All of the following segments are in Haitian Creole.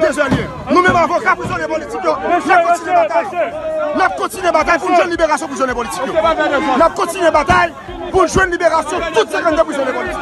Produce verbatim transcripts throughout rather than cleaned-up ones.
Dezolye. Nou menm avoka prizonye politik yo, n ap kontinye batay. N ap kontinye batay pou n jwenn liberasyon prizonye politik yo. N ap kontinye batay pou n jwenn liberasyon tout senkannde prizonye politik.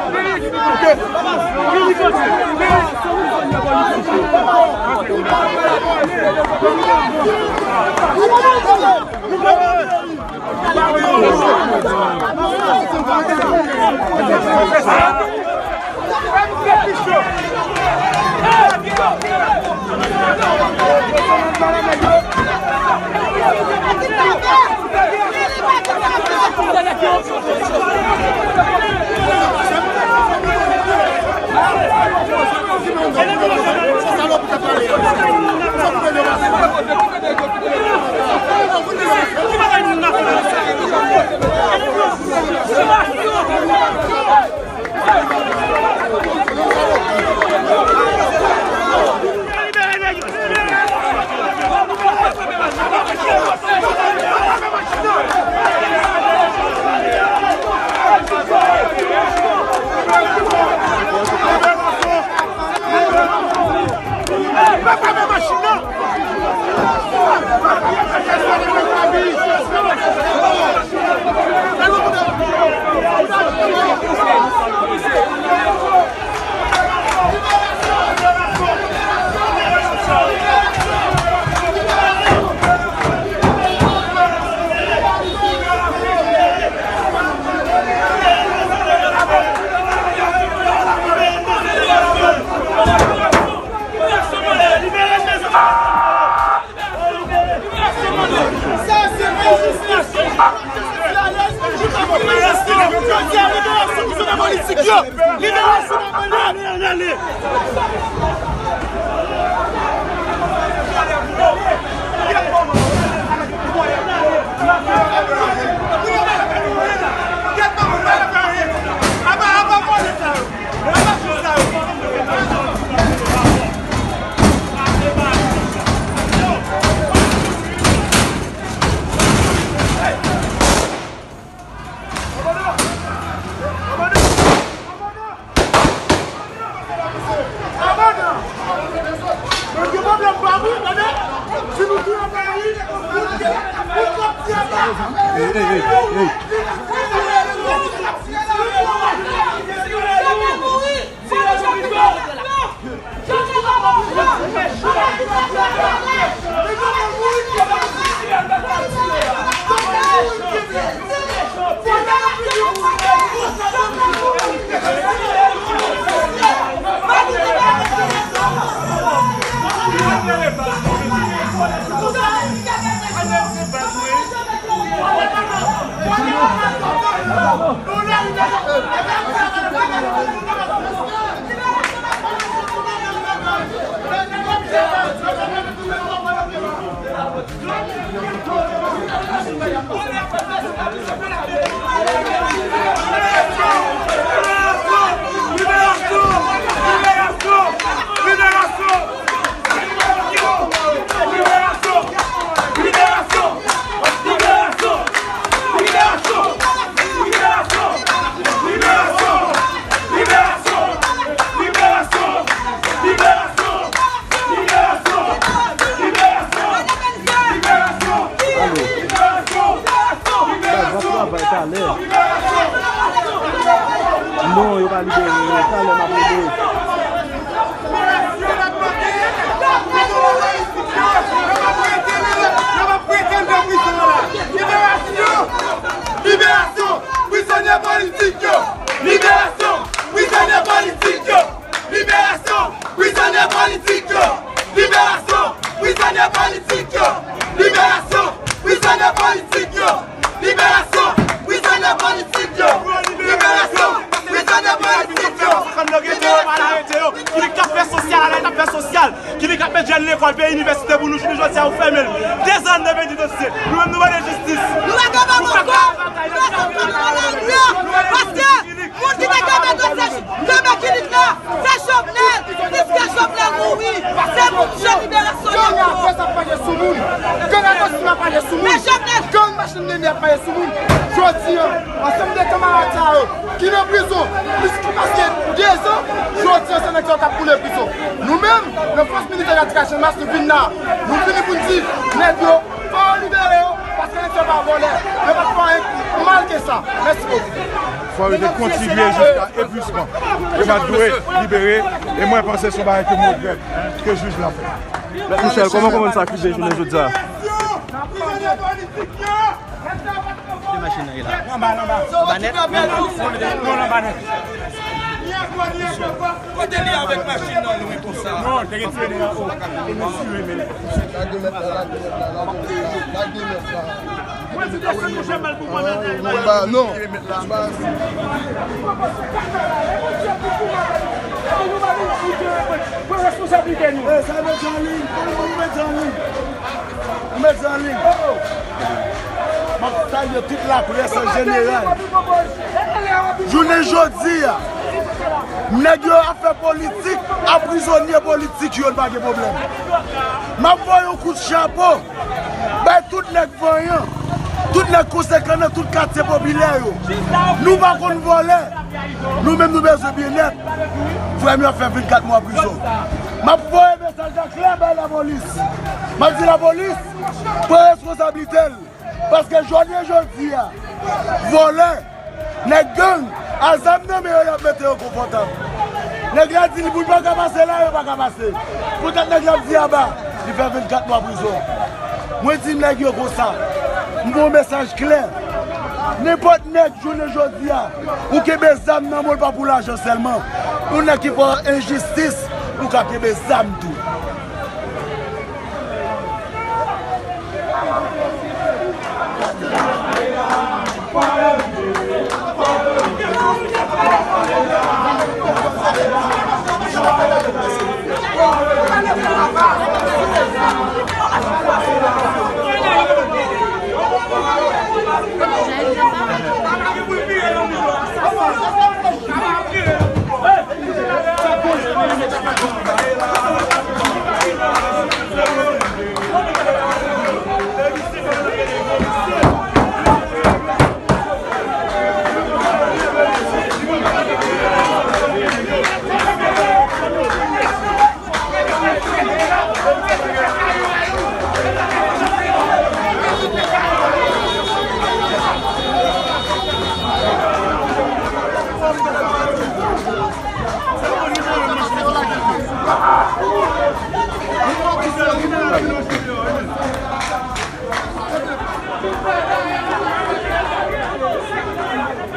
Talè m ap rele. Liberasyon! Liberasyon! Liberasyon! Prizonye politik yo! Liberasyon! Prizonye politik yo! Liberasyon! Prizonye politik yo! Liberasyon! Prizonye politik yo! Liberasyon! Prizonye politik yo! Liberasyon! Prizonye politik yo! Liberasyon! Prizonye politik yo! Kilinik k ap fè sosyal, ale t ap fè sosyal. Kilinik k ap met jèn lekòl, peye inivèsite pou nou, jounen jodi a, ou fèmen l. Dezòd nan peyi nou. Nou menm, nou mande jistis. Nou pa gen pa ankò. Nou pa sot pou nou nan lari a. Paske moun ki te kenbe dosye, kenbe kilik la, se Jovenel. Piske Jovenel mouri, se pou jwenn liberasyon nèg yo. Gang a pres ap mache sou moun. Gang a kosin ap mache sou moun. Men Jovenel. Gang machin blende ap mache sou moun. Jodi a, ansanm de kanmarad sa yo ki nan prizon plis ki pase dezan, jodi a se nèg sa yo k ap boule prizon. Nou menm, nan fòs militè Radikal Chanmas, nou vin la. Nou vini pou n di nèg yo, fò yo libere yo, paske nèg sa yo pa vòlè. Yo pa t fè anyen pi mal ke sa. Mèsi bokou. Fò yo te kontinye jiska epwisman. Yo pa t dwe libere, e mwen panse se yon bagay ke m regrèt, ke jij la fè. Mèt Michel, kòman, kòman sa k rive jounen jodi a? Kote machin nan ye la? Anba, anba. Anba nèt? Non, anba nèt. Kote li avèk machin nan lwen konsa? Non, te gen tire nan anwo. Te gen tire, men. Lage mèt la, lage mèt la, lage mèt la. Mwen di desann mouche mal pou mwen nan tèl bagay. Non. Pran responsablite nou. Eh, sa mèt Janlin, pou mèt Janlin. Mèt Janlin. M ap salye tout laprès an jeneral. Jounen jodi a, nèg yo ap fè politik, a prizonye politik yo, n pa gen pwoblèm. M ap voye yon kout chapo bay tout nèg vanyan, tout nèg konsekan nan tout katye popilè yo. Nou pa konn vòlè. Nou menm nou bezwen byennèt. Frè m yo ap fè vennkat mwa prizon. M ap voye mesaj la klè bay lapolis. M ap di lapolis, pran responsablite l. Paske jounen jodi a, vòlè, nèg gang, a zam nan men yo, y ap mete yo konfòtab. Nèg la di li, moun pa ka pase la, yo pa ka pase. Poutèt nèg la ap di aba, li fè vennkat mwa prizon. Mwen di nèg yo konsa, m voye yon mesaj klè. Nenpòt nèg jounen jodi a, ou kenbe zam nan men w, l pa pou lajan sèlman. Yon nèg ki fè enjistis, ou ka kenbe zam tou.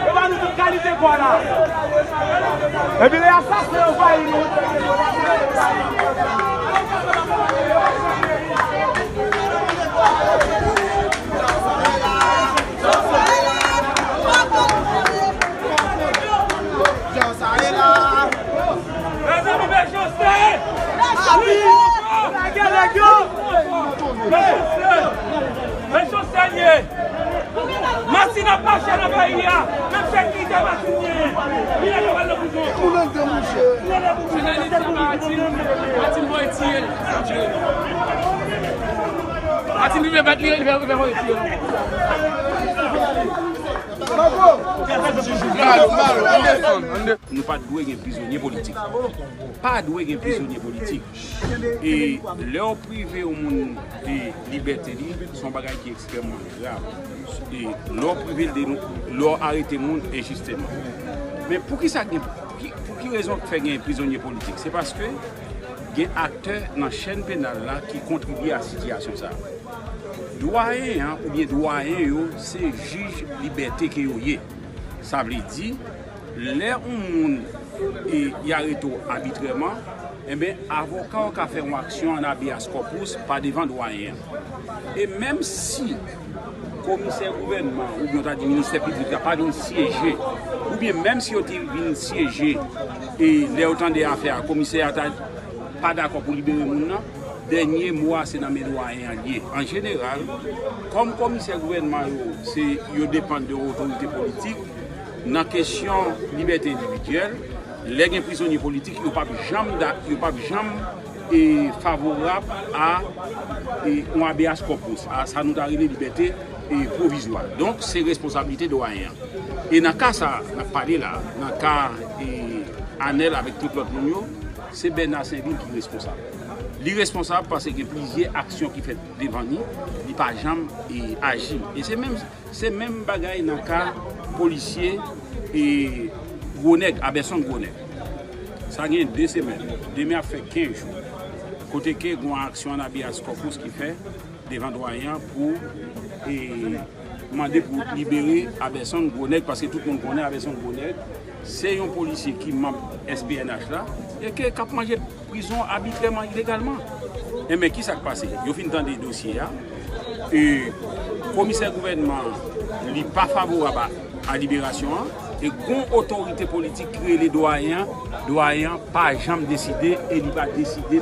Yo ba nou tout kalite kò la. Epi lè asasen yo anvayi nou. Mezanmi, men Jose! Wi! Lage nèg yo! Men Jose! Men Jose l ye! Masin ap mache nan peyi a! Menm sekirite Masin genyen! Li lè yo al nan prizon! Moun anndan, monchè! Li lè yo al nan prizon! Matin, Matin boy tiye l! Matin rive bat li, rive, rive, rive tiye l! Nou pa dwe gen prizonye politik. Pa dwe gen prizonye politik. E lè w prive yon moun de libète li, se yon bagay ki ekstrèmman grav. E lè w prive l de nou, lè w arete moun enjisteman. Men poukisa gen Pou ki rezon k fè gen prizonye politik? Se paske gen aktè nan chèn penal la ki kontribye a sitiyasyon sa a. Dwayen an oubyen dwayen yo, se jij libète ke yo ye. Sa vle di, lè yon moun e, y arete w abitrèman, enben, avoka w ka fè yon aksyon an habeas corpus pa devan dwayen an. E menm si komisè gouvènman oubyen w ta di ministè piblik la pa vin syeje, oubyen menm si yo te vin syeje e lè yo tande afè a, komisè a ta pa dakò pou libere moun nan, dènye mo a se nan men dwayen an l ye. An jeneral, kòm komisè gouvènman yo, se yo depann de otorite politik, nan kesyon libète endividyèl, lè gen prizonye politik, yo p ap janm, da- yo p ap janm e, favorab a e, yon habeas corpus, a sa nou ta rele libète e, pwovizwa. Donk, se responsablite dwayen an. E nan ka sa a, n ap pale la, nan ka e, Anèl avèk tout lòt moun yo, se Bèna Senvil ki responsab. Li responsab paske gen plizyè aksyon ki fèt devan li, li pa janm e, aji. E se menm, se menm bagay nan ka polisye e, Gwonèg, Abèsonn Gwonèg. Sa gen de semèn, demen ap fè kenz jou. Kote ke gen yon aksyon an habeas corpus ki fè devan dwayen an pou e, mande pou libere Abèsonn Gwonèg, paske tout moun konnen Abèsonn Gwonèg se yon polisye ki manm S P N H la e ke k ap manje prizon abitrèman, ilegalman. Enben, ki sa k pase? Yo fin tande dosye a. E, komisè gouvènman an, li pa favorab a, a liberasyon an. E gon otorite politik ki rele dwayen an, dwayen an pa janm deside e li pa deside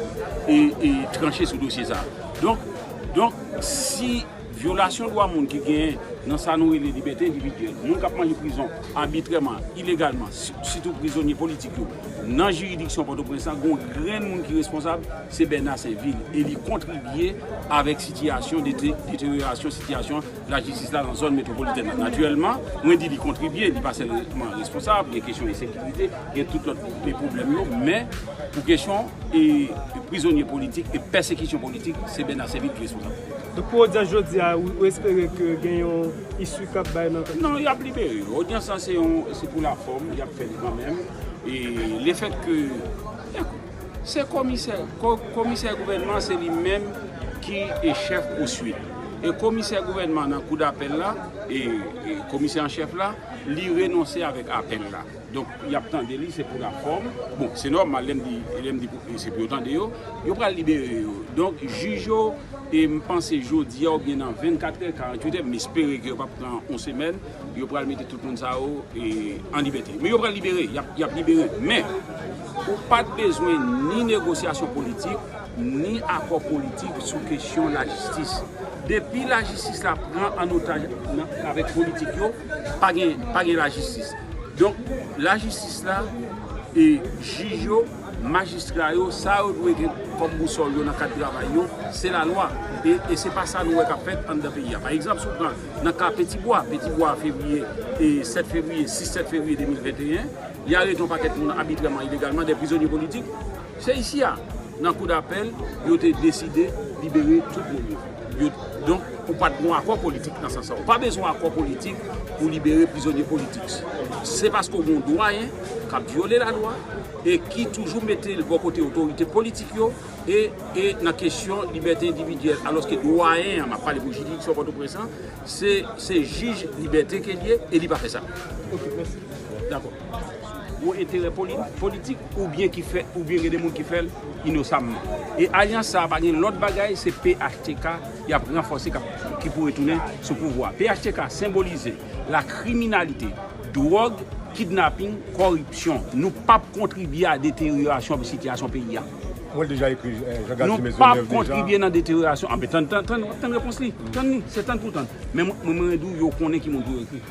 e, e tranche sou dosye sa a. Donk, donk, si vyolasyon dwa moun ki genyen nan sa nou rele libète endividyèl, moun k ap manje prizon abitrèman, ilegalman, si- sitou prizonye politik yo, nan jiridiksyon Pòtoprens lan, gon grenn moun ki responsab, se Bèna Senvil. E li kontribye avèk sitiyasyon, dete- deteryorasyon sitiyasyon lajistis la nan zòn metwopolitèn nan. Natirèlman, mwen di li kontribye, li pa sèlman responsab, gen kesyon ensekirite, gen tout lòt pwoblèm yo, men pou kesyon e prizonye politik e pèsekisyon politik, se Bèna Senvil ki responsab. Donk, pou odyans jodi a, ou, ou espere ke gen yon isi k ap bay nan... Non, y ap libere yo. Odyans lan se yon, se pou lafòm, y ap fè li kanmenm. E lefèt ke, se komisè, ko- komisè gouvènman, se li menm ki e chèf pouswit. E komisè gouvènman nan kou dapèl la, e, e komisè an chèf la, li renonse avèk apèl la. Donk, y ap tande li, se pou lafòm. Bon, se nòmal, lè m di, lè m di pou- se pou yo tande yo, yo pral libere yo. Donk, jij yo, e m panse jodi a oubyen nan vennkat è, karanntuit è, m espere ke yo p ap pran yon semèn, yo pral mete tout moun sa yo e, an libète. Men yo pral libere, y ap, y ap libere. Men, ou pa t bezwen ni negosyasyon politik, ni akò politik sou kesyon lajistis. Depi lajistis la pran an otaj nan- avèk politik yo, pa gen, pa gen lajistis. Donk, lajistis la, e jij yo, majistra yo, sa yo dwe gen kòm bousòl yo nan kad travay yo, se lalwa. E, e se pa sa nou wè k ap fèt anndan peyi a. Pa egzanp, si w pran nan ka Petibwa, Petibwa fevriye, e sèt fevriye, sis sèt fevriye de mil venteyen, y arete yon pakèt moun abitrèman, ilegalman, de prizonye politik. Se isi a, nan kou dapèl, yo te deside libere tout moun yo. Yo, donk, ou pa t gen akò politik nan sans sa. Ou pa bezwen akò politik pou libere prizonye politik. Se paske w gen yon dwayen k ap vyole lalwa e ki toujou mete l bò kote otorite politik yo e, e nan kesyon libète endividyèl. Alòske dwayen an, m ap pale pou jiridiksyon Pòtoprens lan, se, se jij libète ke l ye e li pa fè sa. Ok, mèsi. Dakò. Gwo enterè poli- politik oubyen ki fè, oubyen gen de moun ki fè l inosamman. E alyans sa a pa gen lòt bagay, se P H T K y ap ranfòse k ap, ki pou retounen sou pouvwa. P H T K senbolize lakriminalite, dwòg, kidnaping, kòripsyon. Nou p ap kontribye a deteryorasyon sitiyasyon peyi a. Mwen deja ekri, eh, Jean Galtier Nou p ap Maisonneuve deja. Kontribye nan deteryorasyon. Anben, tann, tann, tann, w ap tann repons li. Tann li, se tann pou tann. Men mwen, mwen, mwen di w, yo konnen ki moun pou yo ekri.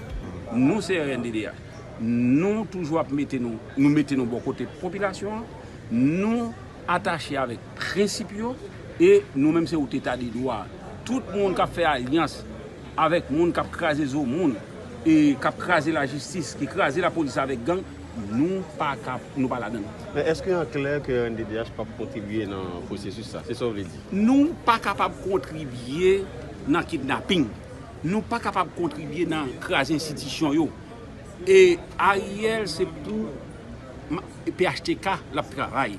Nou se R N D D H. Nou toujou ap mete nou, nou mete nou bò kote popilasyon an. Nou atache avèk prensip yo e nou menm se wout eta de dwa. Tout moun k ap fè alyans avèk moun k ap kraze zo moun e k ap kraze lajistis, ki kraze lapolis avèk gang, nou pa ka, nou pa ladan l. Men èske an klè ke R N D D H p ap kontribye nan pwosesis sa? Se sa w vle di? Nou pa kapab kontribye nan kidnaping. Nou pa kapab kontribye nan kraze enstitisyon yo. E Ariel se pou M-, P H T K, l ap travay.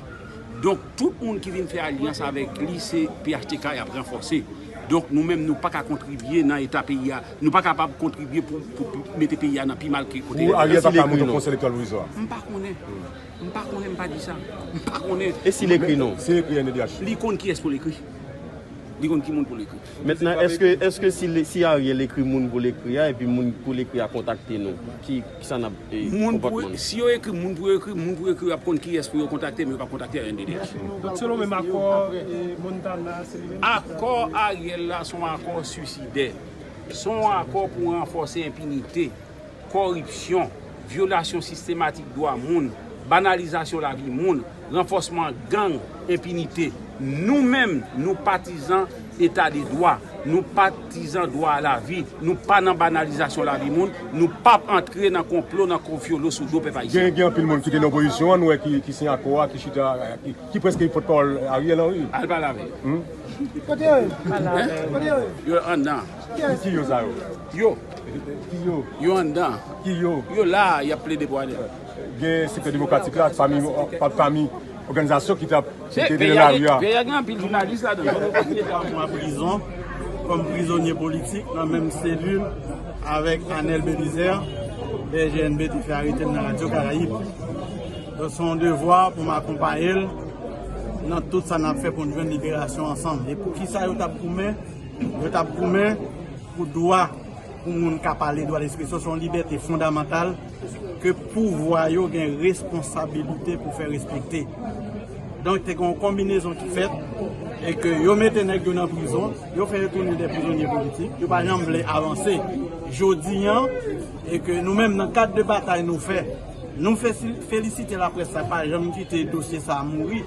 Donk, tout moun ki vin fè alyans avèk li, se P H T K y ap ranfòse. Donk, nou menm, nou pa ka kontribye nan eta peyi a. Nou pa kapab kontribye pou, pou, pou mete peyi a nan pi mal ke kote. Pou Ariel pa ka monte yon konsèy elektoral pwovizwa. M pa konnen. M pa konnen, m pa di sa. M pa konnen. E si l ekri non? Si l ekri N D D H. Li konn kiyès pou l ekri. Li konn ki moun pou l ekri. Mentnan, èske, èske si, si Ariel ekri moun pou l ekri a, epi moun pou l ekri a kontakte nou, ki, ki sa n ap, e, konpòtman nou? Si yo ekri moun pou yo ekri, moun pou yo ekri, yo ap konn kiyès pou yo kontakte, men yo p ap kontakte N D D H. Donk, selon menm akò, e, Montana, se li menm ki... Akò Ariel la, se yon akò swisidè. Se yon akò pou ranfòse enpinite, kòripsyon, vyolasyon sistematik dwa moun, banalizasyon lavi moun, ranfòsman gang, enpinite. Nou menm, nou patizan eta de dwa, nou patizan dwa a lavi, nou pa nan banalizasyon lavi moun, nou p ap antre nan konplo, nan konfyolo sou do pèp ayisyen. Gen, gen anpil moun ki te nan opozisyon an, nou wè ki, ki siyen akò a, ki chita, ki, ki prèske pòtpawòl Ariel Henry. Al pale avè yo. Hmm? Kote yo ye? Kote yo ye? Yo anndan. Ki, ki yo sa yo? Yo. Ki yo? Yo anndan. Ki yo? Yo la, y ap plede bwade. Gen sektè demokratik la, fami, pa fami, òganizasyon ki t ap, ki te nan lari a. Peyi a gen anpil jounalis ladan. Mwen prizon, kòm prizonye politik, nan menm selil avèk Anel Belizaire, lè G N B te fè arete l nan Radyo Karayib. Donk, se yon devwa pou m akonpaye l nan tout sa n ap fè pou n jwenn liberasyon ansanm. E poukisa yo t ap goumen? Yo t ap goumen pou dwa pou moun ka pale, dwa dekspresyon, se yon libète fondamantal ke pouvwa yo gen responsabilite pou fè respekte. Donk, te gen yon konbinezon ki fèt, e ke yo mete nèg yo nan prizon, yo fè yo tounen de prizonye politik, yo pa janm vle avanse. Jodi an, e ke nou menm, nan kad de batay nou fè, nou fesi-, felisite laprès la, pa janm kite dosye sa a mouri.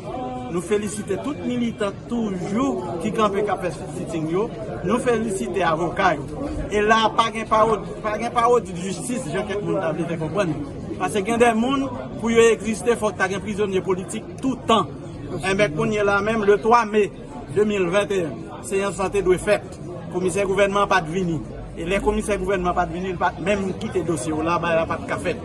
Nou felisite tout militan toujou ki kanpe k ap fè sitting yo. Nou felisite avoka yo. E la, pa gen pawodi, pa gen pawodi de jistis, jan kèk moun ta vle fè konprann. Paske gen de moun, pou yo egziste, fòk ta gen prizonye politik toutan. Enben, kounye la menm, le twa me de mil venteyen, seyans lan te dwe fèt. Komisè gouvènman an pa t vini. E lè komisè gouvènman an pa t vini, li pa t menm kite dosye yo la, bagay la pa t ka fèt.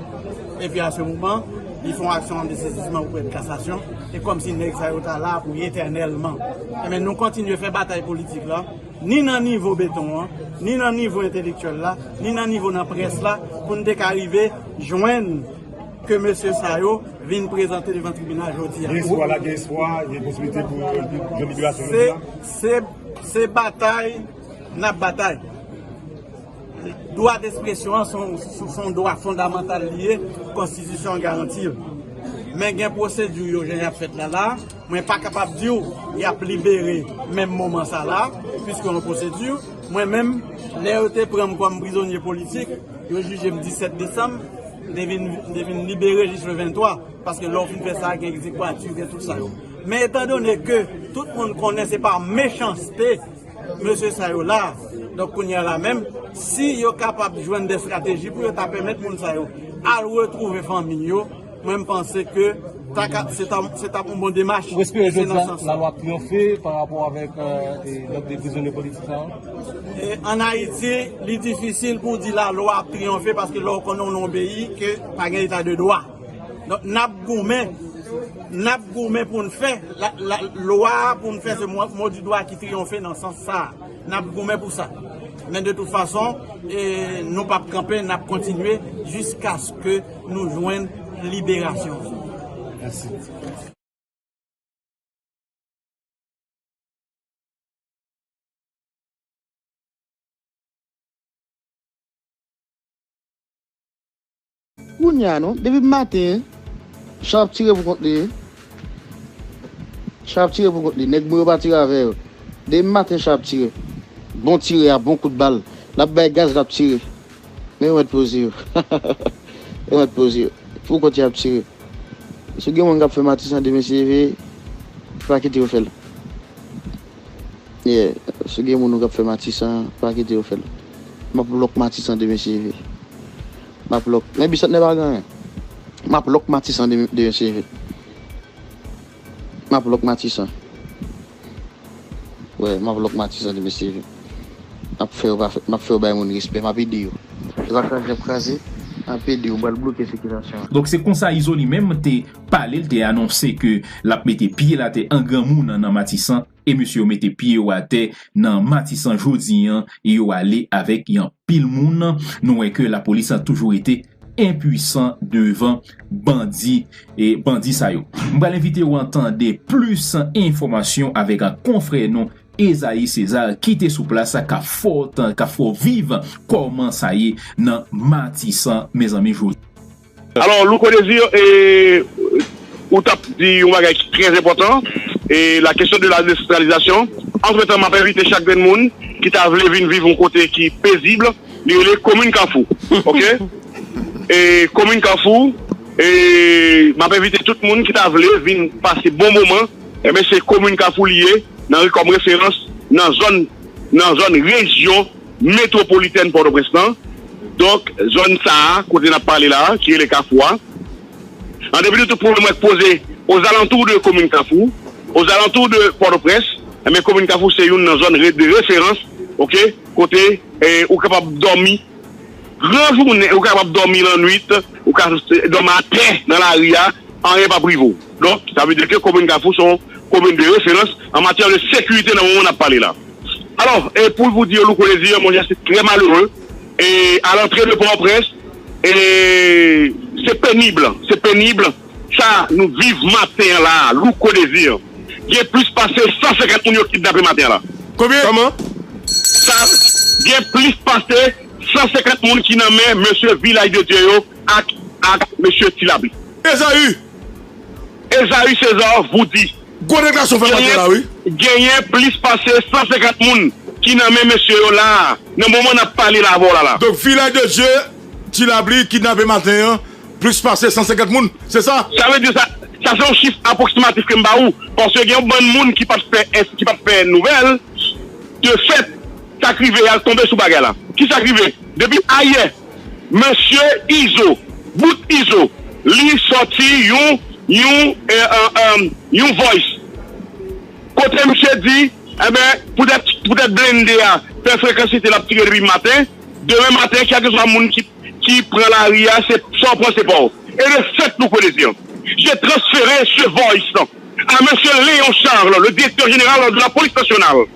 Epi a se moman, li fè yon aksyon an desezisman oprè de kasasyon. E kòmsi nèg sa yo ta la pou etènèlman. Enben, nou kontinye fè batay politik la, ni nan nivo beton an, ni nan nivo entelektyèl la, ni nan nivo nan près la, pou n te ka rive jwenn ke mesye sa yo vin prezante devan tribinal jodi a. Gen espwa la, gen espwa, gen posibilite pou jwenn liberasyon jodi a? Se, se, se batay n ap batay. Dwa dekspresyon an se yon, se yon dwa fondamantal li ye, konstitisyon an garanti l. Men gen pwosedi yo jan y ap fèt la la, mwen pa kapab di w y ap libere menm moman sa la, piske yon pwosedi, mwen menm, lè yo te pran m kòm prizonye politik, yo jije m disèt desanm, m te vin, m te vin libere jis le venntwa, paske lè w fin fè sa, gen egzekwati, gen tout sa yo. Men etandone ke tout moun konnen se pa mechanste mesye sa yo la, donk kounye a la menm, si yo kapab jwenn de estrateji pou yo ta pèmèt moun sa yo al retwouve fanmi yo, mwen m panse ke ta ka, se ta, se ta yon bon demach. Ou espere jodi a lalwa ap triyonfe pa rapò avèk, euh, e, lòt de prizonye politik sa yo? E, ann Ayiti, li difisil pou w di lalwa ap triyonfe paske lè w konnen w nan yon peyi ke pa gen eta de dwa. Donk, n ap goumen, n ap goumen pou n fè la, la, lwa a pou n fè se mo, mo di dwa ki triyonfe nan sans sa a. N ap goumen pou sa. Men de tout fason, e, nou p ap kanpe, n ap kontinye jiskaske nou jwenn liberasyon. Mèsi. Kounye a non, depi maten, chan ap tire pou kont li. Chan ap tire pou kont li. Nèg mwen yo pa tire avè yo. Depi maten, chan ap tire. Bon tire a, bon kout bal. L ap bay gaz, l ap tire. Men yo mèt poze yo. Yo mèt poze yo. Pou kont y ap tire. Si w gen moun k ap fè Matisan demen se ve, pa kite yo fè l. Yeah. Si w gen moun ou k ap fè Matisan, pa kite yo fè l. M ap lòk Matisan demen se ve. M ap lòk. Men Bisantnè pa gen anyen. M ap lòk Matisan demen, demen se ve. M ap lòk Matisan. Wè, m ap lòk Matisan demen se ve. M ap fè yo pa fè, m ap fè yo bay moun respè, m ap ede yo. Yo pa kraze, y ap kraze. ap ede yo, pral bloke sikilasyon an. Donk, se konsa Izo li menm te pale, l te anonse ke l ap mete pye l atè an granmoun nan Matisan, e mesye yo mete pye yo atè nan Matisan jodi an, e yo ale avèk yon pil moun. Nou wè ke lapolis an toujou rete enpwisan devan bandi e bandi sa yo. M pral envite w an tande plis enfòmasyon avèk konfrè nou Esaïe César ki te sou plas k ap fè w tan, k ap fè w viv kòman sa ye nan Matisan, mezanmi, jodi. Alò, Louko Désir, e, ou t ap di yon bagay ki trè enpòtan, e la kesyon de la desantralizasyon. Antretan, m ap envite chak grenn moun ki ta vle vin viv yon kote ki pezib, li rele komin Kafou. Oke? E komin Kafou, e m ap envite tout moun ki ta vle vin pase bon moman, enben se komin Kafou li ye, nan kòm referans nan zòn, nan zòn rejyon metwopolitèn Pòtoprens lan. Donk, zòn sa a, kote n ap pale la a, ki rele Kafou a, an depi de tout pwoblèm k poze ozalantou de komin Kafou, ozalantou de Pòtoprens, enben, komin Kafou se youn nan zòn re- de referans, oke, kote e, ou kapab dòmi gran jounen, ou kapab dòmi lannwit, ou ka dòmi atè nan lari a, anyen p ap rive w. Donk, sa vle di ke komin Kafou se yon komin de referans an matyè de sekirite nan moman n ap pale la. Alò, e pou, pou di yo, Louko Désir, monchè, se trè malere. E a lantre de Pòtoprens, e se penib, se penib sa nou viv maten an la a, Louko Désir. Gen plis pase san senkant moun yo kidnape maten an la. Konbyen? Kòman? Sa gen plis pase san senkant moun ki nan men mesye Vilaj de Dye yo ak, ak mesye Ti Labri. Ezayi! Ezayi César, Voudy. Gwo nèg la sou fè maten la, wi. Genyen plis pase san senkant moun ki nan men mesye yo la a, nan moman n ap pale la avè w la la. Donk, Vilaj de Dye, Ti Labri, kidnape maten an, plis pase san senkant moun, se sa? Sa vle di sa, sa se yon chif apwoksimatif ke m ba ou, paske gen yon bann moun ki pa t fè, ki pa t fè nouvèl, de fèt, sa k rive a tonbe sou bagay la. Kisa k rive? Depi ayè, mesye Izo, bout Izo, li sòti yon, yon, e, e, e, yon voice. Kote misye di, enben, poutèt, poutèt blende a fè frekansite l ap tire depi maten, demen maten, kèlkeswa moun ki, ki pran lari a, se sa w pran, se pa w. E de fèt, Louko Désir, j'ai transféré ce voice à monsieur Léon Charles, le directeur général de la police nationale.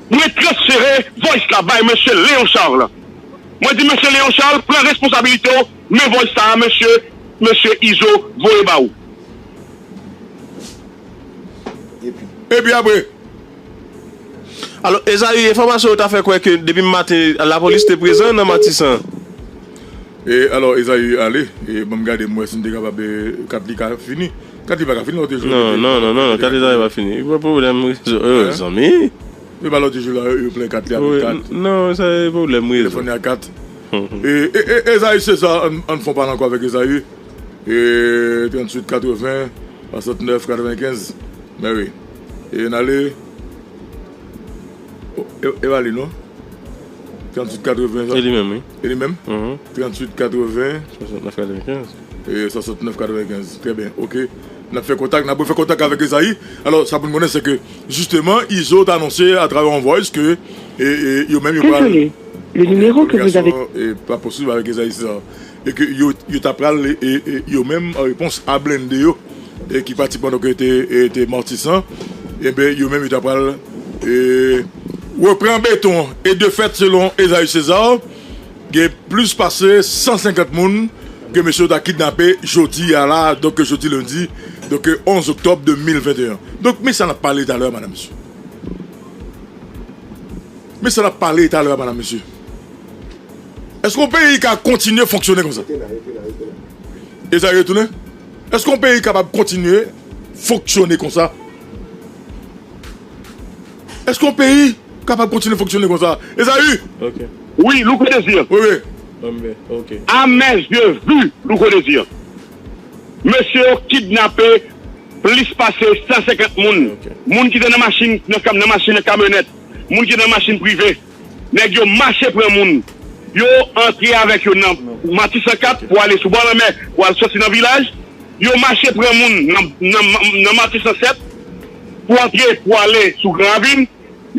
Mwen transfere voice la bay mesye Léon Charles. Mwen di mesye Léon Charles, pran responsabilite w, men voice sa a, mesye, mesye Izo voye ba ou. Epi apre? Alò, Ezayi, enfòmasyon yo ta fè kwè ke depi maten, lapolis te prezan nan Matisan. E alò, Ezayi ale, e ban m gade, m wè si m te kapab, e, kat li ka fini. Kat li pa ka fini, lòt jou. Non, non, non, non, non, kat Ezayi pa fini. Gen pwoblèm rezo, e, zanmi. E ba lòt jou la, yo plen kat li avèk kat. Non, sa e pwoblèm rezo. Telefòn li a kat. E, e, e, Ezayi César, ann, ann fè yon pale ankò avèk Ezayi. E, tranntuit katreven, swasantnèf katrevenkenz. Mè wi. E n ale. E, e pa li non. Tranntuit katreven. E li menm, wi. E li menm? Tranntuit katreven. Swasantnèf katrevenkenz. E swasantnèf katrevenkenz. Trè byen. Oke. N ap fè kontak, n ap refè kontak avèk Ezayi. Alò, sa pou n konnen, se ke, jisteman, Izo t anonse atravè yon voice ke, e, e, yo menm yo pral. Désolé, le numéro que vous avez. E pa posib avèk Ezayi, se sa. E ke yo, yo ta pral, e, e, yo menm, an repons a blende yo, e ki pati pandan ke te, e, te Matisan, enben, yo menm, yo ta pral, e, repran beton. E de fèt, selon Ezayi César, gen plis pase san senkant moun ke mesye yo ta kidnape jodi a la, donk jodi lendi, donk onz oktòb de mil venteyen. Donk, men sa n ap pale talè, madam, mesye. Men sa n ap pale talè, madam, mesye. Èske yon peyi ka kontinye fonksyone konsa? Ezayi retounen? Èske yon peyi kapab kontinye fonksyone konsa? Èske yon peyi kapab kontinye fonksyone konsa? Ezayi! Ok. Wi, Louko Désir. Wi, wi. Anben, ok. À mes yeux vus, Louko Désir. Mesye yo kidnape plis pase san senkant moun. Ok. Moun ki te nan machin, nan kam-, nan machin, nan kamyonèt. Moun ki te nan machin prive. Nèg yo mache pran moun. Yo antre avèk yo nan Matisan kat pou ale sou bò lanmè, pou al soti nan vilaj. Yo mache pran moun nan, nan, nan Matisan sèt pou antre, pou ale sou Gran Ravin.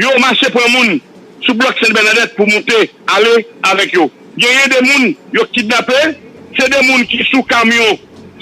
Yo mache pran moun sou blòk Sent Bènadèt pou monte, ale avèk yo. Genyen de moun yo kidnape, se de moun ki sou kamyon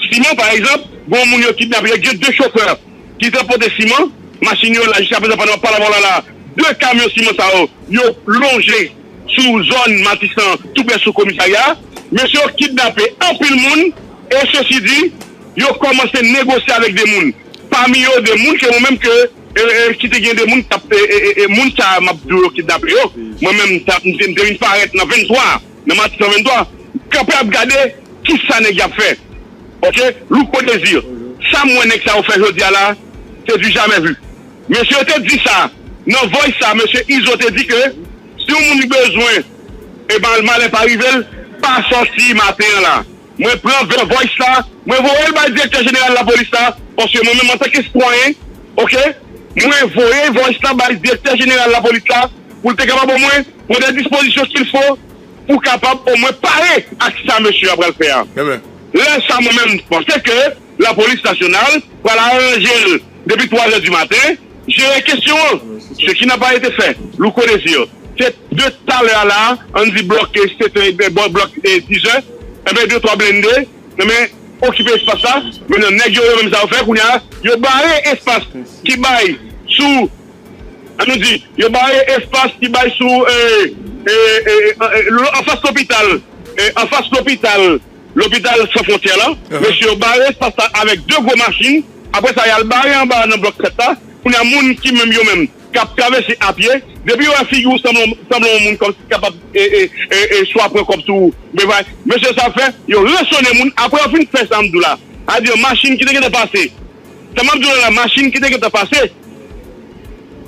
siman, pa egzanp, gen yon moun yo kidnape, yo gen de chofè ki te pote siman, machin yo la, jiska prezan, pandan m ap pale avè w la, la, de kamyon siman sa yo, yo lonje sou zòn Matisan, tou prè sou komisarya. Mesye yo kidnape anpil moun, e sesi di, yo kòmanse negosye avèk de moun. Pami yo, de moun ke mwen menm ke, e, e, ki te gen de moun k ap, e, e, e, e, moun sa a m ap di w yo kidnape yo. Mwen menm, sa, m te, m te vin parèt nan venntwa, nan Matisan venntwa, kanpe ap gade kisa nèg y ap fè. Oke? Louko Désir. Sa m wè nèg sa yo fè jodi a la, se du jamais vu. Mesye yo te di sa, nan voice sa, mesye Izo te di ke si yon moun li bezwen, e ba, malè pa rive l, pa sòti maten an la. Mwen pran vè voice la, mwen voye l bay direktè jeneral lapolis la, paske mwen menm antanke sitwayen, oke, mwen voye voice la bay direktè jeneral lapolis la, pou l te kapab omwen pran de dispozisyon qu'il faut pou kapab omwen pare ak sa mesye a pral fè a. Lè sa mwen menm m panse ke lapolis nasyonal pral aranje l depi twa zè di maten, jere kesyon an. Ce qui n'a pas été fait, Louko Désir. Se de talè a la, ann di blòk, e, sèt è, e, bò blòk, e, diz è, enben, de twa blende, enben, okipe espas la. Mentnan, nèg yo, yo menm sa yo fè, kounye a, yo bare espas ki bay sou, ann nou di, yo bare espas ki bay sou, e, e, e, e, lo-, anfas lopital, e, anfas lopital, lopital San Fwontyè la. Mesye yo bare espas la avèk de gwo machin. Apre sa, y al bare anba nan blòk sèt la. Kounye a, moun ki menm yo menm, k ap travèse a pye, depi yo wè figi w sanble, sanble yon moun kòmsi kapab, e, e, e, e, swa pran kòb sou ou, men bay, mesye sa fè, yo ransone moun, apre yo fin fè sa m di w la. Sa di machin ki te gentan pase. Sa m ap di w la, machin ki te gentan pase,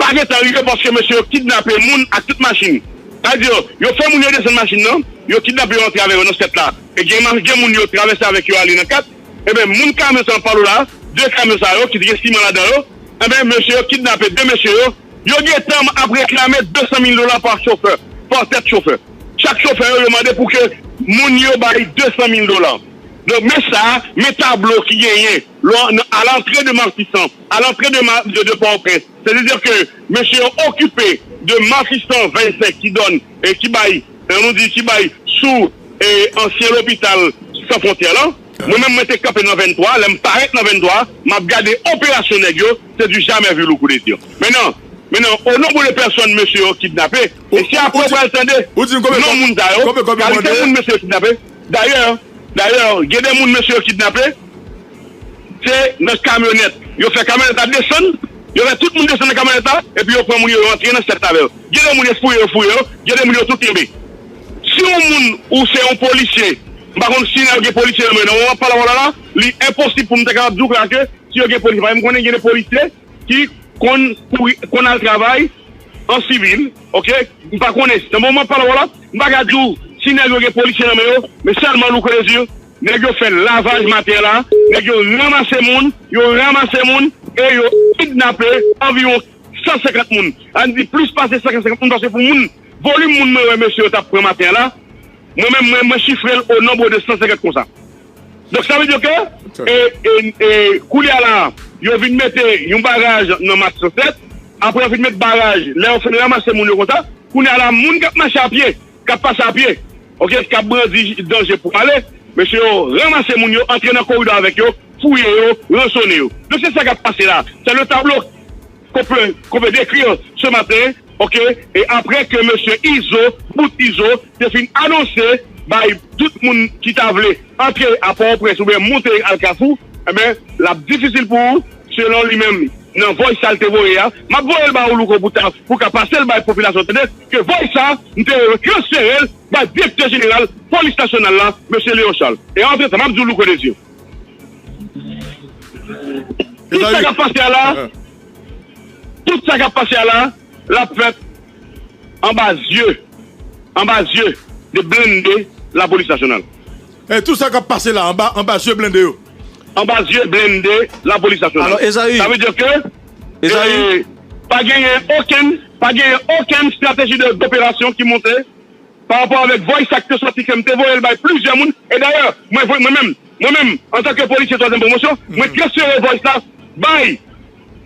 pa gentan rive paske mesye yo kidnape moun ak tout machin. Sa di yo, yo fè moun yo desann machin nan, yo kidnape yo antre avè yo nan sèt la. E gen, gen moun yo travèse avèk yo ale nan kat. Enben, moun kamyon sa m ap pale w la, de kamyon sa yo ki te gen siman ladan yo, enben, mesye yo kidnape de mesye yo, yo gentan ap reklame de san mil dola pa chofè, pa tèt chofè. Chak chofè yo, yo mande pou ke moun yo bay de san mil dola. Donk, men sa, men tablo ki genyen lò, nan, à l'entrée de Matisan, à l'entrée de, Ma- de, de Pòtoprens. Sètadi ke mesye yo okipe de Matisan vennsenk ki dòne, e ki bay, e nou di ki bay sou, e, ansyen lopital San Fwontyè la. Mwen menm, mwen te kanpe nan venntwa, lè m parèt nan venntwa, m ap gade operasyon nèg yo, se du jamais vu, Louko Désir. Mentnan, mentnan, o nonbo de pèsòn mesye yo kidnape, e se apre w pral tande non moun sa yo, kalite moun mesye yo kidnape. Dayè, dayè, gen de moun mesye yo kidnape, se nan kamyonèt. Yo fè kamyonèt la desann, yo fè tout moun desann nan kamyonèt la, epi yo pran moun yo, yo antre nan sèt la avè yo. Gen de moun yo fouye, yo fouye yo, gen de moun yo tou kenbe. Si yon moun ou se yon polisye, m pa konn si yo gen polisye nan men yo, nan moman m ap pale avè w la, la, li enposib pou m ta kapab di w la ke si yo gen polisye. Paske m konnen gen de polisye ki konn kouri, konn al travay an sivil, oke? M pa konnen, nan moman m ap pale avè w la, m pa ka di w si nèg yo gen polisye nan men yo, men sèlman Louko Désir, nèg yo fè lavaj maten an la, nèg yo ranmase moun, yo ranmase moun, e yo kidnape anviwon san senkant moun. Ann di plis pase san senkant moun, paske pou moun, volim moun mwen wè mesye yo t ap pran maten an la, mwen menm, mwen, mwen chifre l o nonbo de san senkant konsa. Donk, sa vle di ke, e, e, e, koulye a la, yo vin mete yon baraj nan Matisan sèt, apre yo vin met baraj, lè yo fin ranmase moun yo konsa, koulye a la, moun k ap mache a pye, k ap pase a pye, oke, k ap brandi danje pou ale, mesye yo ranmase moun yo, antre nan koridò avèk yo, fouye yo, ransone yo. Donk, se sa k ap pase la. C'est le tableau qu'on peut, qu'on peut décrire ce matin, oke? E apre ke mesye Izo, bout Izo, te fin anonse bay tout moun ki ta vle antre a Pòtoprens oubyen monte al Kafou, enben, l ap difisil pou ou, selon li menm, nan voice sa l te voye a. M ap voye l ba ou, Louko, pou ta, pou w ka pase l bay popilasyon tande, ke voice sa, m te transfere l bay direktè jeneral polis nasyonal la, mesye Léon Charles. E antretan, m ap di w, Louko Désir, tout sa k ap pase a la, tout sa k ap pase a la, l ap fèt anba zye, anba zye de blende lapolis nasyonal. E tout sa k ap pase la, anba, anba zye blende yo. Anba zye blende lapolis nasyonal. Alò, Ezayi. Sa vle di ke, Ezayi, e, pa genyen okenn, pa genyen okenn estrateji de, doperasyon ki monte pa rapò avèk voice sa k te sòti ke m te voye l bay plizyè moun. E dayè, mwen, mwen menm, mwen menm, antanke polisye twazyèm pwomosyon, mwen transfere voice la bay,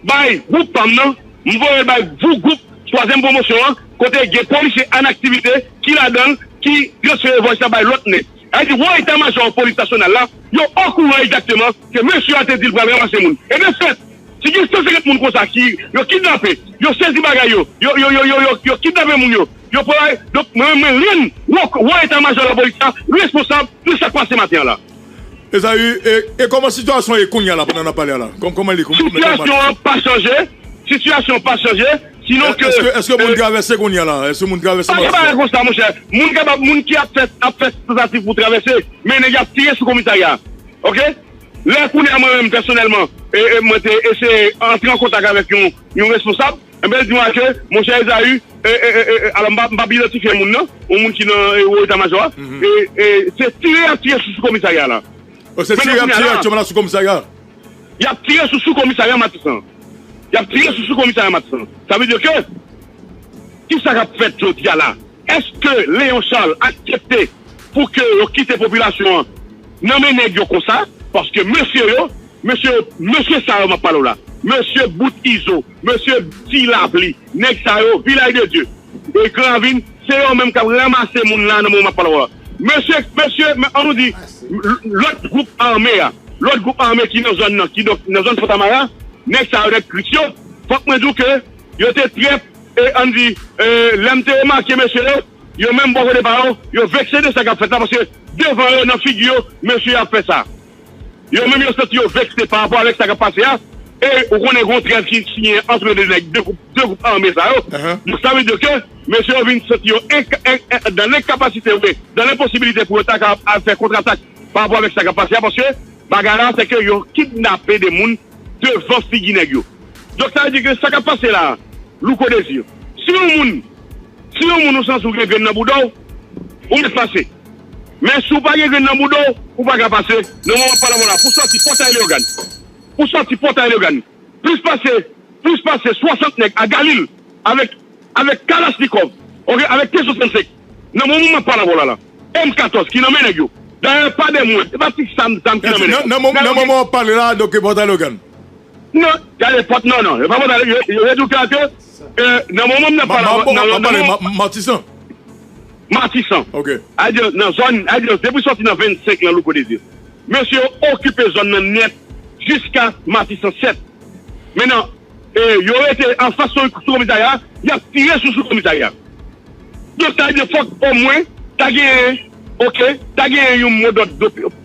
bay gwoup pa m nan, m voye l bay gwo-, gwoup twazyèm pwomosyon an, kote gen polisye an aktivite ki ladan l, ki transfere vòlè sa bay lòt nèg. Sa vle di, wo eta majò polis nasyonal la, yo okouran egzakteman ke mesye a te di l pral ranmase moun. E de fèt, si gen san senkant moun konsa ki yo kidnape, yo sezi bagay yo, yo, yo, yo, yo, yo, yo kidnape moun yo, yo pran, donk, mwen, mwen rann wo, wo eta majò lapolis la responsab de sa k pase maten an la. Ezayi, e, e kòman sitiyasyon ye kounye a la pandan n ap pale a la? Kòm, kòman li? Kòman, kòman? Sitiyasyon an pa chanje. Sitiyasyon an pa chanje. Sinon ke. Èske, èske moun travèse kounye a la? Èske moun travèse Matisan? Pa gen bagay konsa, monchè. Moun kapab, moun ki ap fè, ap fè tantativ pou travèse, men nèg y ap tire sou komisarya. Oke? Lè kounye a mwen menm pèsonèlman, e, e, mwen te eseye antre an kontak avèk yon, yon responsab, enben, l di mwen ke, monchè Ezayi, e, e, e, e, alò, m pa, m pa idantifye moun nan, yon moun ki nan, e, wo eta majò a, e, e, se tire y ap tire sou, sou komisarya la. O, se tire y ap tire aktyèlman la sou komisarya? Y ap tire sou, sou komisarya Matisan. Y ap tire sou, sou komisarya Matisan. Sa vle di ke, ki sa k ap fèt jodi a la? Èske Leon Charles aksepte pou ke yo kite popilasyon an nan men nèg yo konsa? Paske mesye yo, mesye, mesye sa yo m ap pale w la, mesye Bout Izo, mesye Ti Lapli, nèg sa yo, Vilaj de Dye, e Gran Ravin, se yo menm k ap ranmase moun la nan moman m ap pale w la. Mesye, mesye, men, an nou di, l-, lòt gwoup ame a, lòt gwoup ame ki nan zòn nan, ki donk nan zòn Fontamara, nèg sa yo, nèg Kris yo, fòk mwen di w ke yo te trè, e, an di, e, lè m te remake mesye yo, yo menm bò kote pa yo, yo vekse de sa k ap fèt la, paske devan yo, nan figi yo, mesye yo ap fè sa. Yo menm yo santi yo vekse pa rapò avèk sa k ap pase a, e ou konnen gen yon trèv ki siyen ant de nèg, de gwoup, de gwoup ame sa yo. Donk, sa vle di ke mesye yo vin santi yo enk-, en-, en-, dan lenkapasite, wi, dan lenposibilite pou yo ta ka al fè kontratak pa rapò avèk sa k ap pase a, paske bagay la, se ke yo kidnape de moun devan figi nèg yo. Donk, sa vle di ke sa k ap pase la, Louko Dezi, si yon moun, si yon moun ou santi w gen grenn nan bouda w, ou mèt pase. Men si w pa gen grenn nan bouda w, ou pa ka pase. Nan moman m ap pale avè w la, pou sòti Pòtay Leyogàn, pou sòti Pòtay Leyogàn, plis pase, plis pase swasant nèg a Galil avèk, avèk kalachnikòv, oke, avèk T swasannsenk. Nan moman m ap pale avè w la, la, M katòz ki nan men nèg yo. Dayè, pa de mwen, se pa ti zam, zam ki nan men nèg yo. Nan, nan, nan moman w ap pale la, donk, e Pòtay Leyogàn. Non, gade, Pòt, non, non, e pa Pòtay, yo, yo, yo di w klè ke, e, nan moman m ap pale avè w, nan, nan, nan, Matisan. Matisan. Oke. Sa vle di, nan zòn, sa vle di, depi sòti nan vennsenk lan, Louko Dezi, mesye yo okipe zòn nan nèt jiska Matisan sèt. Mentnan, e, yo rete anfas sou, sou komisarya, y ap tire sou, sou komisarya. Donk, sa vle di, fòk omwen ta genyen, oke, ta genyen yon modòd,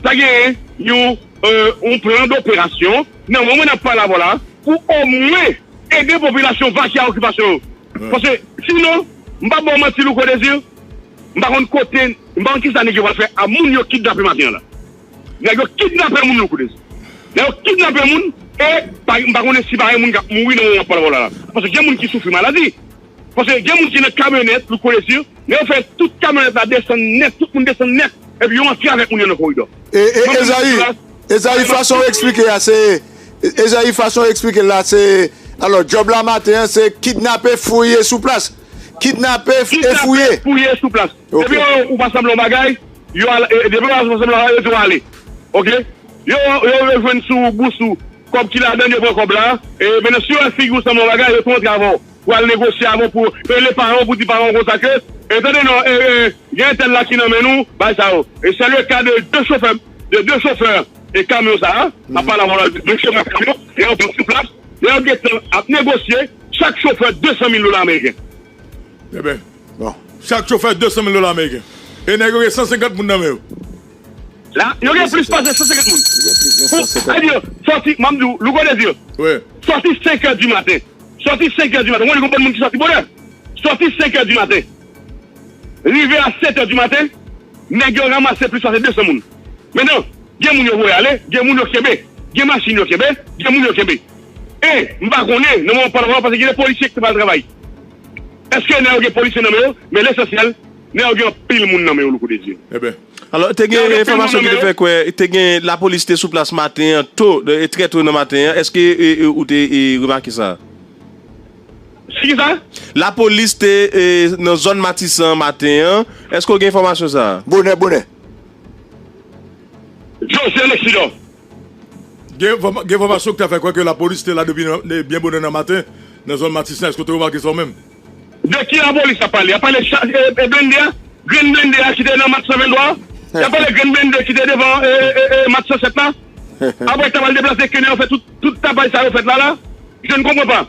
ta genyen yon, e, yon plan doperasyon nan moman n ap pale avè w la, pou omwen ede popilasyon vakye a okipasyon yo. Paske, sinon, m p ap ba w manti, Louko Dezi, m pa konn kote, m pa konn kisa nèg yo pral fè a moun yo kidnape maten an la. Nèg yo kidnape moun, Louko Dezi. Nèg yo kidnape moun, e pa, m pa konnen si pa gen moun k ap mouri nan moman m ap pale avè w la, la. Paske gen moun ki soufri maladi. Paske gen moun ki nan kamyonèt, Louko Dezi, lè yo fè tout kamyonèt la desann nèt, tout moun desann nèt, epi yo antre avèk moun yo nan koridò. E, e, Ezayi, Ezayi, fason w eksplike a, se, Ezayi, fason w eksplike l la, se, alò, djòb la maten an, se kidnape, fouye sou plas. Kidnape, f-, e fouye. Kidnape, fouye sou plas. Depi yo, ou pa sanble yon bagay, yo al, e, depi yo pa sanble yon bagay, yo di w ale. Oke? Yo, yo rejwenn sou bous ou, kòb ki ladan, yo pran kòb la. E, mentnan, si yo wè figi w sanble yon bagay, yo tou antre avè w. Pou al negosye avè w, pou rele paran w, pou di paran w konsa ke, e, tande non, e, e, gen entèl la ki nan men nou, bay sa yo. E c'est le cas de deux chauffeurs, de deux chauffeurs, e kamyon sa a, m ap pale avè w la, de chofè kamyon, e yo pran sou plas, e yo gentan ap negosye, chak chofè de san mil dola ameriken. Eben, bon. Chak chofè de san mil dola ameriken. E nèg yo gen san senkant moun nan men yo. La, yo gen plis pase san senkant moun. Yo gen plis de san senkant. Pou, sa vle di, sòti, m ap di w, Louko Dezi, sòti senk è di maten. Sòti senk è di maten. Ou konn konbyen moun ki sòti bonè? Sòti senk è di maten. Rive a sèt è di maten, nèg yo ranmase plis pase de san moun. Mentnan, gen moun yo voye ale, gen moun yo kenbe, gen machin yo kenbe, gen moun yo kenbe. E, m pa konnen, nan moman m ap pale avè w la, paske gen de polisye ki te pral travay. Èske nèg yo gen polisye nan men yo? Men lesansyèl, nèg yo gen anpil moun nan men yo, Louko Dezi. Eben. Alò, te gen enfòmasyon ki te fè kwè, te gen lapolis te sou plas maten an, to, e, trè to nan maten an. Èske, e, e, ou te, e, remake sa? Si ki sa? Lapolis te, e, nan zòn Matisan maten an. Èske w gen enfòmasyon sa a? Bonè, bonè. José Lexidor. Gen enfòma-, gen enfòmasyon ki ta fè kwè ke lapolis te la depi nan, de, byen bonè nan maten, nan zòn Matisan. Èske w te remake sa w menm? De ki lapolis ap pale? Ap pale cha-, e, e blende a? Grenn blende a ki te nan mat san venntwa a? Y ap pale grenn blende ki te devan, e, e, e, mat san sèt la? Apre, ta pral deplase ke nèg yo fè tout, tout tapaj sa yo fèt la, la? Je ne comprends pas.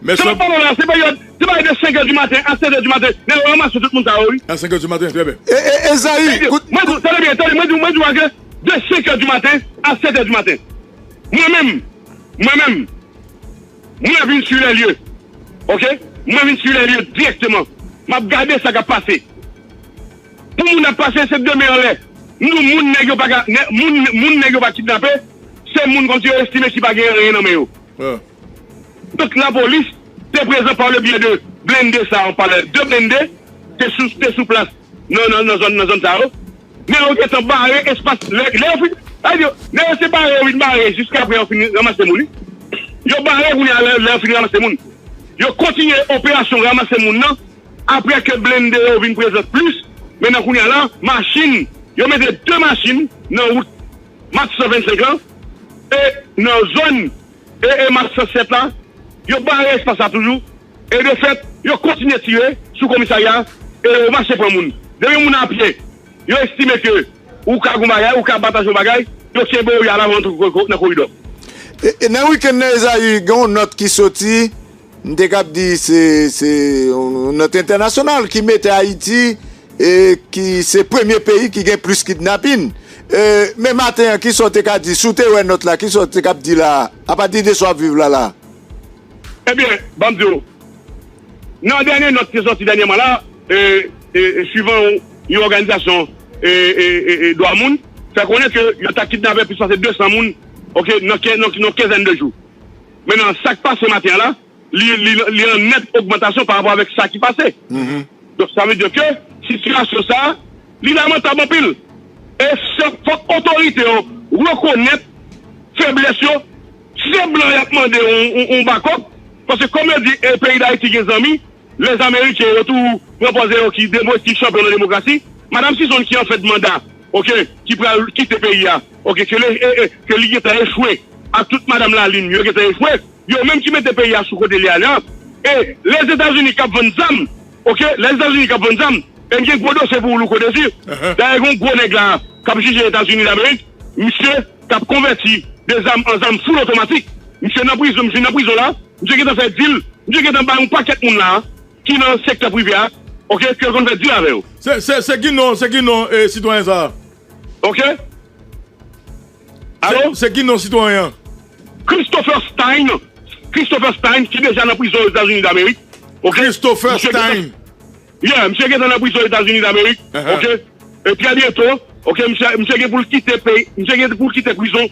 Men sa m ap pale w la, se peryòd, se peryòd de senk è di maten a sèt è di maten, nèg yo ranmase tout moun sa yo, wi. A senk è di maten, trè byen. E, e, Ezayi, kout, mwen di, tande byen, tande, mwen di, mwen di w ke de senk è di maten a sèt è di maten. Mwen menm, mwen menm, mwen vin sur les lieux. Oke? Mwen vin sur les lieux dirèkteman. M ap gade sa k ap pase. Pou moun ap pase, se de men anlè. Nou, moun nèg yo pa ka, nè-, moun, moun nèg yo pa kidnape, se moun kòmsi yo estime ki pa gen anyen nan men yo. Donk, lapolis te prezan pa le byen de blende sa, on pale de blende, te sou, te sou plas nan, nan, nan zòn, nan zòn sa yo. Men yo gentan bare espas, lè, lè yo fin, sa vle di, lè yo se bare yo vin bare, jiska apre yo fin ranmase moun, wi. Yo bare kounye a, lè, lè yo fin ranmase moun. Yo kontinye operasyon ranmase moun nan, apre ke blende yo vin prezan plis, men nan kounye a la, machin, yo mete de machin nan wout mat san vennsenk lan, e nan zòn, e, e mat san sèt la, yo bare espas la toujou, e de fèt, yo kontinye tire sou komisarya, e yo mache pran moun. Depi moun apye, yo estime ke ou ka gon bagay, ou ka pataje yon bagay, yo kenbe w, y al avè w nan ko-, ko-, nan koridò. E, e nan wikenn nan, Ezayi, gen yon nòt ki soti, m te kab di se, se yon nòt entènasyonal ki mete Ayiti, e ki se premye peyi ki gen plis kidnapin. E, men maten an, kisa w te ka di? Si w te wè nòt la, kisa w te kab di la? Apati de sa w ap viv la, la. Ebyen, ban m di w, nan dènye nòt ki sòti dènyèman la, e, e, e, swivan yon, yon òganizasyon, e, e, e, e, dwa moun, fè konnen ke yo ta kidnape plis pase de san moun, oke, nan ken-, nan, nan kenzèn de jou. Men nan sa k pase maten an la, li, li, li an nèt ogmantasyon pa rapò avèk sa ki pase. Donk, sa vle di ke sitiyasyon sa a, li lamantab anpil. E se, fòk otorite yo rekonèt feblès yo. Si se blan y ap mande yon, yon, yon bakòp, paske kòm yo di, e, peyi Dayiti gen zanmi, lèzamerike yo tou pran pòz yo ki demo-, ki chanpyon nan demokrasi, Madanm Sison ki an fen de manda, oke, ki pral kite peyi a, oke, ke li, e, e, ke li gentan echwe ak tout Madanm Lalin, yo gentan echwe, yo menm ki mete peyi a sou kote li a la. E Lèzetazini k ap vann zam, oke, Lèzetazini k ap vann zam, e m gen gwo dosye pou ou, Louko Désir. Dayè, gen yon gwo nèg la k ap jije Etazini Damerik, misye k ap konvèti de zam an zam full otomatik. Misye nan prizon, misye nan prizon la, misye gentan fè dil, misye gentan bay yon pakèt moun la, ki nan sektè prive a, oke, ke l konn fè dil avè yo. Se, se, se ki non, se ki non, e, sitwayen sa a? Oke? Alo? Se, se ki non sitwayen an? Christopher Stein. Christopher Stein, ki deja nan prizon Ozetazini Damerik. Oke? Christopher Stein. Yeah, misye gentan nan prizon Etazini Damerik. Oke? E trè byento, oke, misye, misye gen pou l kite peyi, misye gen pou l kite prizon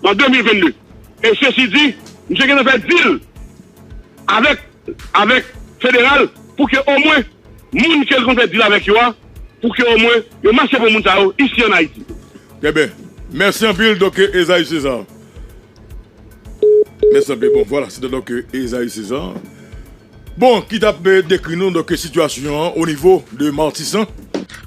an de mil vennde. E sesi di, misye gentan fè dil avèk, avèk federal pou ke omwen moun ke l konn fè dil avèk yo a, pou ke omwen yo mache pran moun sa yo isi an Ayiti. Trè byen. Mèsi anpil, Doktè Ezayi César. Mèsi anpil. Bon, vwala, se te donk Ezayi César. Bon, ki t ap, e, dekri nou, donk, sitiyasyon an o nivo de Matisan.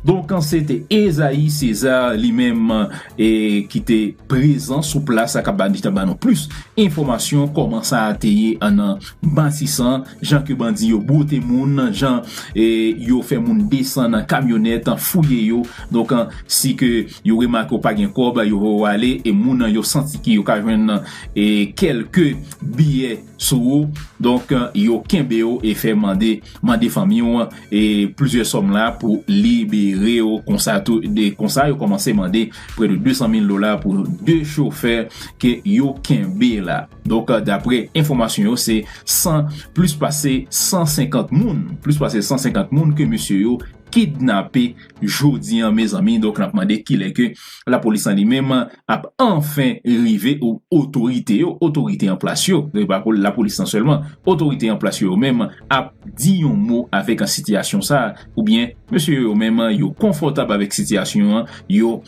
Donk, se te Ezayi César li menm, e, ki te prezan sou plas la, k ap ba, ki t ap ba nou plis enfòmasyon kòman sa a te ye an nan Matisan, jan ke bandi yo bwote moun, jan, e, yo fè moun desann nan kamyonèt, fouye yo. Donk, si ke yo remake w pa gen kòb, yo voye w ale, e moun nan yo santi ke yo ka jwenn, e, kèlke biyè sou ou. Donk, yo kenbe w e fè mande, mande fanmi w, e, plizyè sòm la pou libere w. Konsa tou, de, konsa yo kòmanse mande prè de de san mil dola pou de chofè ke yo kenbe la. Donk, daprè enfòmasyon yo, se san, plis pase san senkant moun, plis pase san senkant moun ke mesye yo kidnape jodi an, mezanmi. Donk, n ap mande kilè ke lapolis lan li menm ap anfen rive, ou otorite yo, otorite an plas yo, se pa pou lapolis lan sèlman, otorite an plas yo, yo menm ap di yon mo avèk sitiyasyon sa a, oubyen mesye yo menm yo konfòtab avèk sitiyasyon an, yo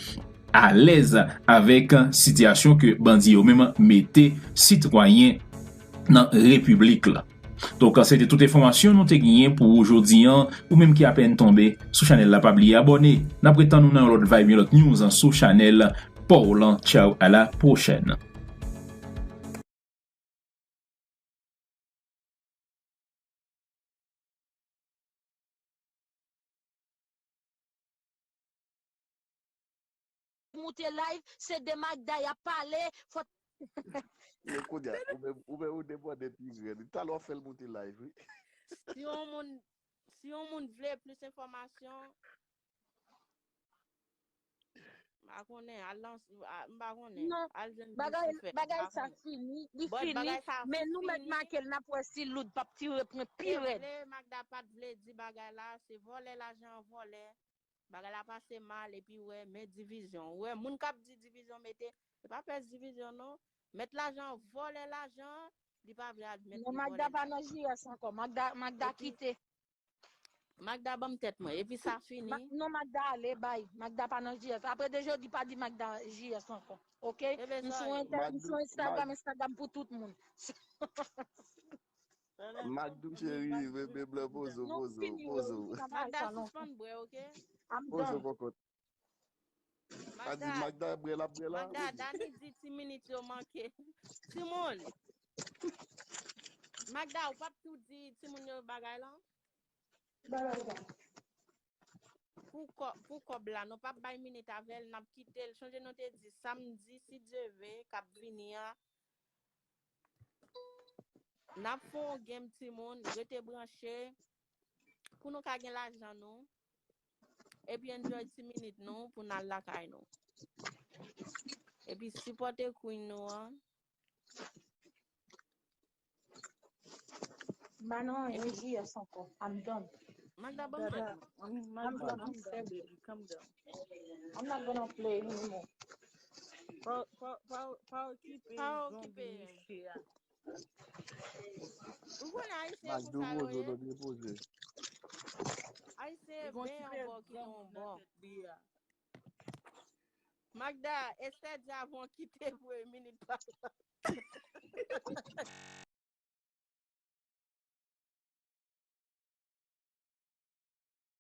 alèz avèk sitiyasyon ke bandi yo menm mete sitwayen nan repiblik la. Donk, se te tout enfòmasyon nou te genyen pou ou jodi an. Ou menm ki apèn tonbe sou chanèl la, pa bliye abòne. N ap retann ou nan yon lòt vibe, yon lòt news sou chanèl pa w lan. Tchaw, a la pwochèn. moute live, se de Magda y ap pale, fò Men kounye a, ou menm ou menm ou demande pi rèd. Talè w ap fè l moute live, wi. Si yon moun si yon moun vle plis enfòmasyon, m pa konnen, al nan, m pa konnen, Non, al jwenn bagay Lucifer, m bagay pa sa konnen. Fini, li But fini, bagay sa men nou mèt fini. Make l n ap wè si Loud p ap tire pwen pi Se rèd. Vle, Magda pa t vle di bagay la, se vòlè lajan an vòlè. Bagay la pase mal, epi wè, men divizyon. Wè, moun k ap di divizyon mete, e pa pès divizyon non. Mèt lajan an vòlè lajan an, li pa vle admèt Non, li Magda vòlè pa lajan. Nan J S ankò. Magda, Magda Epi- kite. Magda ban m tèt mwen, epi sa fini. Ma- Non, Magda ale, bay. Magda pa nan J S. Apre de jodi, pa di Magda J S ankò. Ok? Ebe M sou sorry. Insta- m sou Magda- Instagram, Mag- Instagram pou tout moun. Magdou cheri, men men blan pozo, Non, pozo, fini, pozo. fini travay Magda sa lontan. Sispann bwè, ok? I'm Pozo done. Kokot. A di Magda, Magda bwè l ap bwè la. Magda, Dani di ti minit yo manke. Timoun. Magda, ou p ap tou di timoun yo bagay lan? Pou kò- pou kòb la, nou p ap bay minit avè l, n ap kite l. Chonje nou te di samdi, si Dye ve, k ap vini an, n ap fè yon game timoun, rete branche, pou nou ka gen lajan nou, epi enjoy ti minit nou, pou n al lakay nou. Epi sipòte queen nou an. M pa nan anyen J S ankò. I'm done. Magda, ban m tèt mwen. Magda, calm down, baby, calm down. I'm not gonna play anymore. Pa pa pa pa okipe Pa zonbi okipe. Miche a. Ou konnen Ayisyen Magdou konsa yo pozo, ye? Doni poze. Ayisyen Gon ben ti yon pèt bò kite yon zanmi bò. nan tèt li a. Magda, Esther di avan kite premye minit pa.